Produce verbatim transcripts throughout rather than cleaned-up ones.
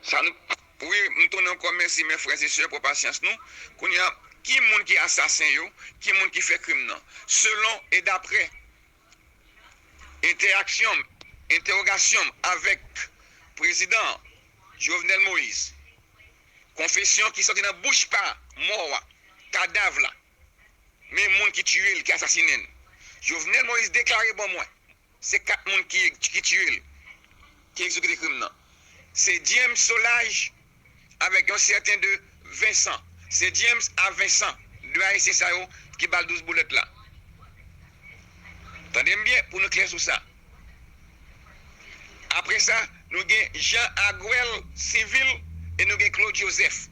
Sa nou, wi, m tounen ankò, mèsi, mes frères et sœurs, pou pasyans nou. Kounye a, ki moun ki asasen yo? Ki moun ki fè krim nan? Selon e daprè entèaksyon m, entèwogasyon m avèk prezidan Jovenel Moïse, konfesyon ki sòti nan bouch pa mò a, kadav la, men moun ki tiye l, ki asasinen l. Jovenel Moïse deklare ban mwen, se kat moun ki, ki tiye l, ki egzekite krim nan. Se James Solages avèk yon sèten de Vincent. Se James a Vincent, de Ayisyen sa yo ki ba l douz boulèt la. Tande m byen pou nou klè sou sa. Apre sa, nou gen Jean Aguel Civil e nou gen Claude Joseph.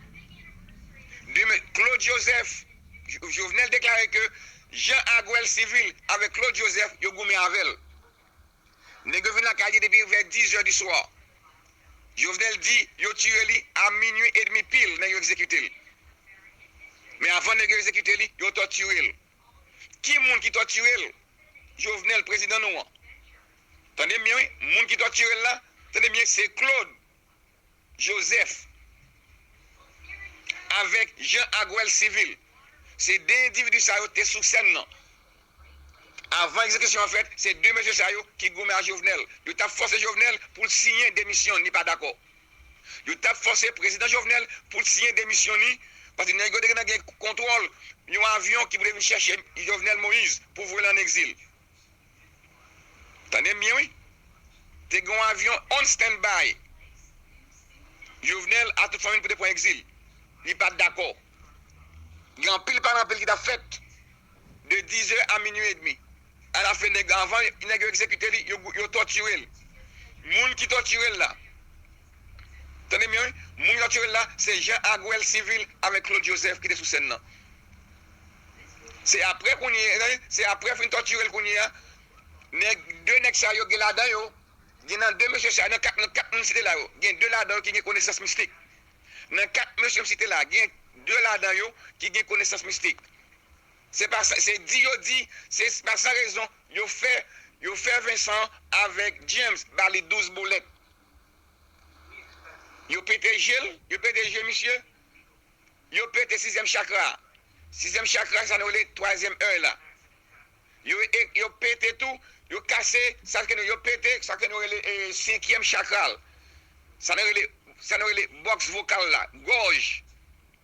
Demen, Claude Joseph, Jo- Jovenel deklare ke Jean Aguel Civil avèk Claude Joseph, yo goumen avè l. Nèg yo vin lakay li depi vè diz è di swa. Jovenel di yo tiye li a minui edmi pil, nèg yo egzekite l. Men avan nèg yo egzekite li, yo tòtire l. Ki moun ki tòtire l? Jovenel, prezidan nou an. Tande m byen, wi. Moun ki tòtire l la, tande m byen, se Claude Joseph avèk Jean Aguel Civil. Se de endividi sa yo te sou sèn nan. Avan egzekisyon an fèt, se de mesye sa yo ki goumen a Jovenel. Yo t ap fòse Jovenel pou l siyen demisyon, li pa dakò. Yo t ap fòse prezidan Jovenel pou l siyen demisyon li, paske nèg yo te gentan gen kontwòl yon avyon ki pou te vin chèche Jovenel Moïse pou voye l an egzil. Tande m byen, wi. Te gen yon avyon on standby. Jovenel a tout fanmi l pou te pran egzil. Li pa t dakò. Gen anpil pale anpil ki t ap fèt de diz è a minui edmi. Alafen, nèg, avan nèg yo egzekite li, yo, yo tòtire l. Moun ki tòtire l la, tande m byen, wi. Moun ki tòtire l la, se Jean Aguel Civil avèk Claude Joseph ki te sou sèn nan. Se apre kounye, se apre fin tòtire l kounye a, nèg, de nèg sa yo gen ladan yo, gen nan de mesye sa, nan kat, nan kat moun site la yo, gen de ladan yo ki gen konesans mistik. Nan kat mesye m site la, gen de ladan yo ki gen konesans mistik. Se pa sa, se di yo di, se pa san rezon, yo fè, yo fè Vincent avèk James ba li douz boulèt. Yo pete je l, yo pete je misye, yo pete sizyèm chakra. Sizyèm chakra, sa nou rele twazyèm è la. Yo, e, yo pete tou, yo kase, sa ke nou, yo pete, sa ke nou rele, e, senkyèm chakra l. Sa nou rele, sa nou rele bòks vokal la, gòj.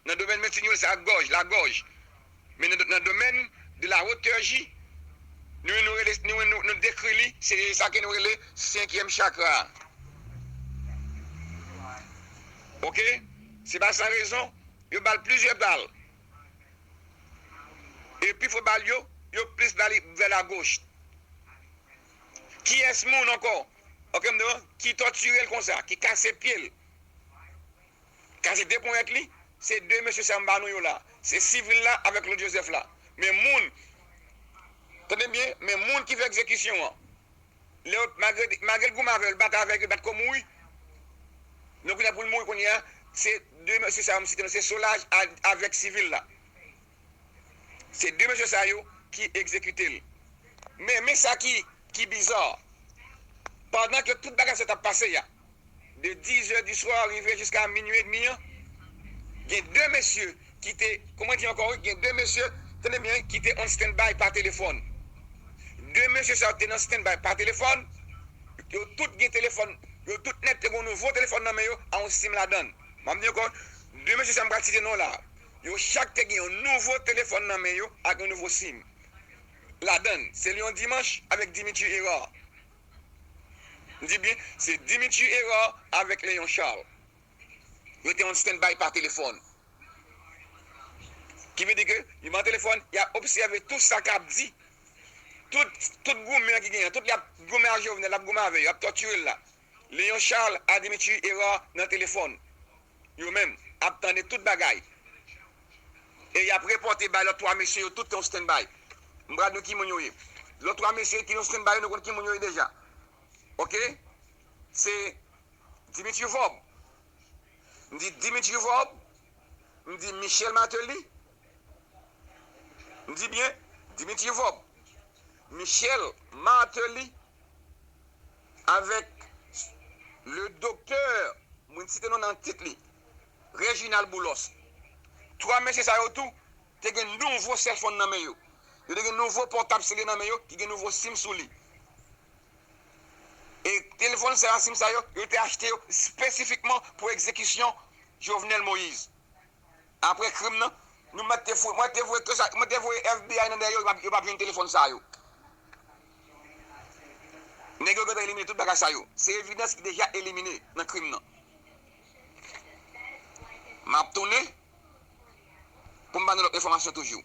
Nan domèn medsin yo, se ak gòj, lagòj. Men nan, nan domèn de la haute J, nou, nou rele, nou, nou, nou dekri li, se sa ke nou rele senkyèm chakra. Oke? Se pa san rezon, yo ba l plizyè bal. E pifò bal yo, yo plis ba li vè lagoch. Kiyès moun ankò? Oke, m di w, ki tòtire l konsa, ki kase pye l, kase de ponyèt li, se de mesye sa m ba nou yo la. Se Civil la avèk Claude Joseph la. Men moun, tande m byen, men moun ki fè egzekisyon an, lè yo, malgre, malgre l goumen avè yo, l batay avèk yo, l pa t ko mouri. Men kounye a pou l mouri kounye a, se de mesye sa yo m site nou, se Solages a, avèk Civil la. Se de mesye sa yo ki egzekite l. Men, men sa ki, ki biza. Pandan ke tout bagay sa t ap pase a, de diz è di swa rive jiska minui edmi an, gen de mesye ki te, kòman di ankò, wi, gen de mesye, tande byen, ki te on standby pa telefòn. De mesye sa yo te nan standby pa telefòn, yo tout gen telefòn, yo tout nèt te gen yon nouvo telefòn nan men yo, a yon sim ladan l. M ap di ankò, de mesye sa m pral site non la, yo chak te gen yon nouvo telefòn nan men yo ak yon nouvo sim. Ladan l, se Léon Dimanche avèk Dimitri Hérard. M di byen, se Dimitri Hérard avèk Léon Charles. Yo te on standby pa telefòn. Ki vle di ke, yo pa nan telefòn, y ap obsève tout sa k ap di. Tout, tout goumen ki genyen, tout y ap goumen a Jovenel, y ap goumen avè yo, y ap tòtire l la. Léon Charles a Dimitri Hérard nan telefòn. Yo menm ap tande tout bagay. E y ap repòte bay lòt twa mesye yo, tout te on standby. M pral di nou ki moun yo ye. Lòt twa mesye ki on standby yo, nou konn ki moun yo ye deja. Oke? Se Dimitri Vorbe. M di Dimitri Vorbe. M di Michel Martelly. M di byen, Dimitri Vorbe. Michel Martelly avèk le doktè, mwen site non nan tit li, Reginald Boulos. Twa mesye sa yo tou te gen nouvo cellphone nan men yo. Yo te gen nouvo pòtab sele nan men yo ki gen nouvo sim sou li. E telefòn sa yo, sim sa yo, yo te achte yo espesifikman pou egzekisyon Jovenel Moïse. Apre krim nan, nou mèt te voye, mwen te voye, mwen te voye F B I nan dèyè yo, yo p ap jwenn telefòn sa yo. Nèg yo gentan elimine tout bagay sa yo. Se evidans ki deja elimine nan krim nan. M ap tounen pou m ba nou lòt enfòmasyon toujou.